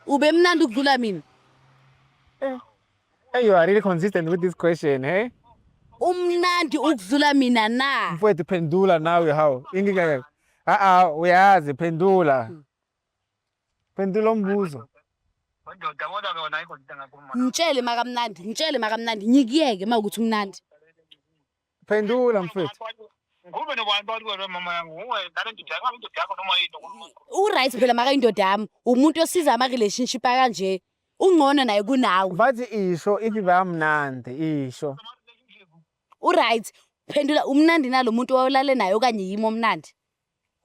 Ube mnandi ukudlula mina. Hey, you are really consistent with this question, hey? Umnandi ukudlula mina na? Mfowethu, phendula nawe, hawu. Inkinga. Ah ah, uyazi, phendula. Phendula umbuzo. Ndoda, kodwa ke wona ayikho into engakhuluma. Ngitshele makamnandi, ngitshele makamnandi, ngikuyeke mawukuthi umnandi. Phendula, mfowethu. Ngikhulume nobani phakathi kwenu, mama yangu? Nguwe nale ndoda yakho, indoda yakho noma yini? U-right phela makayindoda yami, umuntu osiza ama-relationship akanje. Ungcono naye kunawe. Bathi isho if bayamnandi, isho. U-right. Phendula, umnandi nalo muntu owawulale naye okanye yimi omnandi?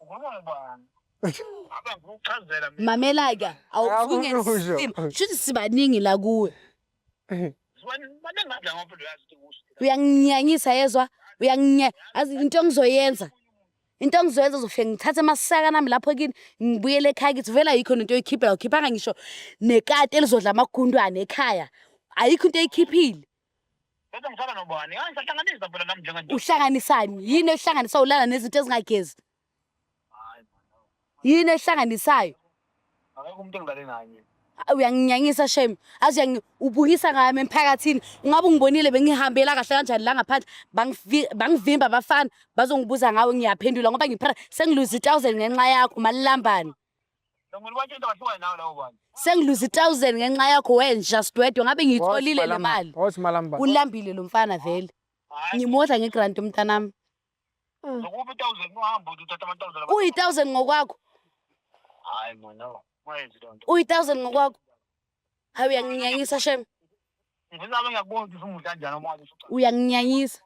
Ukhuluma ngobani? Abe ngikuchazela mina. Mamela-ke, Awukusho. awusungensim. Shuthi sibaningi la kuwe. Baningi kanjani ngoba phela uyazi ukuthi usho. Uyanginyanyisa, yezwa? Uyanginya. Azi into engizoyenza. Into engizoyenza, uzofike ngithathe amasaka nami lapho kini, ngibuyele ekhaya kithi. Vele ayikho nento oyikhiphela, ukhiphanga ngisho nekati elizodla amagundwane ekhaya. Ayikho into oyikhiphile. Bese ngisala nobani? Hayi, ngisahlanganisa phela nami njengendoda. Uhlanganisani? Yini ehlanganisa ulala nezinto ezingagezi? Hayi man. Yini ehlanganisayo? Akekho umuntu engilale naye mina. Uyanginyanyisa shame. Azi ubukisa ngami emphakathini. Ungabe ungibonile bengihambela kahle kanjani la ngaphandle, bangivimba abafana, bazongibuza ngawe, ngiyaphendula ngoba ngiphara sengiluze i-1000 ngenxa yakho, malilambane. Ngicela ubatshele into abahlukane nawe labo bantu. Sengiluze i-1000 ngenxa yakho, wenja sidwedwe, ngabe ngiyitholile le mali. Wothi malamba. Ulambile lo mfana vele. Hayi. Ngimodla nge-grant umntanami. Zokuphi i-1000, uhamba uthi uthatha ama-1000? Uyi-1000 ngokwakho. Hayi man, no. Ungayenzi leyo nto. Uyi-1000 ngokwakho. Hayi, uyanginyanyisa shame. Ngifisa abe ngiyakubona ukuthi usumuhle kanjani uma ngabe usuca. Uyanginyanyisa.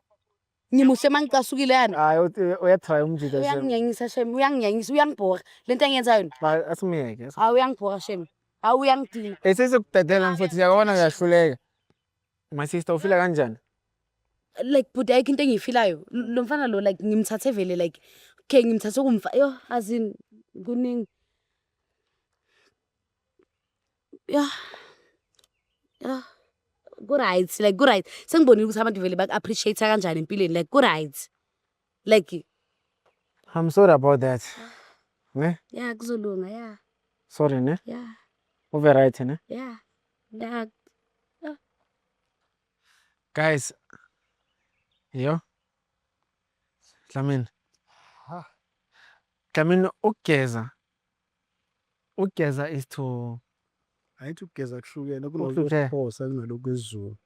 Ngimuhle mangicasukile yani. Hayi, uya-try umjida shem. Uyanginyanyisa shame, uyanginyanyisa, uyangibhora. Lento engiyenza yona. Ba asimyeke. Hayi, uyangibhora shame. Hayi, uyangidina. Esizokudedela, mfowethu, siyabona uyahluleka. My sister, ufila kanjani? Like but ayikho into engiyifilayo. Lo mfana lo, like ngimthathe vele, like okay, ngimthathe kumfa. Yo, azin kuningi. Yeah. Yeah. Ku-right, like ku-right. Sengibonile ukuthi abantu vele baku-appreciate kanjani empilweni, like ku-right. Like I'm sorry about that. Ne? Yeah, kuzolunga, yeah. Sorry, ne? Yeah. Ube right, ne? Yeah. Guys. Yo. Dlamini. Dlamini, ukugeza. Ukugeza is to Ayithi ukugeza kuhlukene. Kuhlukene. KunokwesiXhosa, kunalokhu kwesiZulu.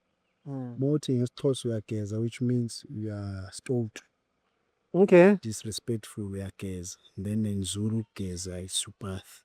Uma uthi ngesiXhosa uyageza, which means you are stoked, disrespectful, uyageza. Then in Zulu ukugeza is to bath.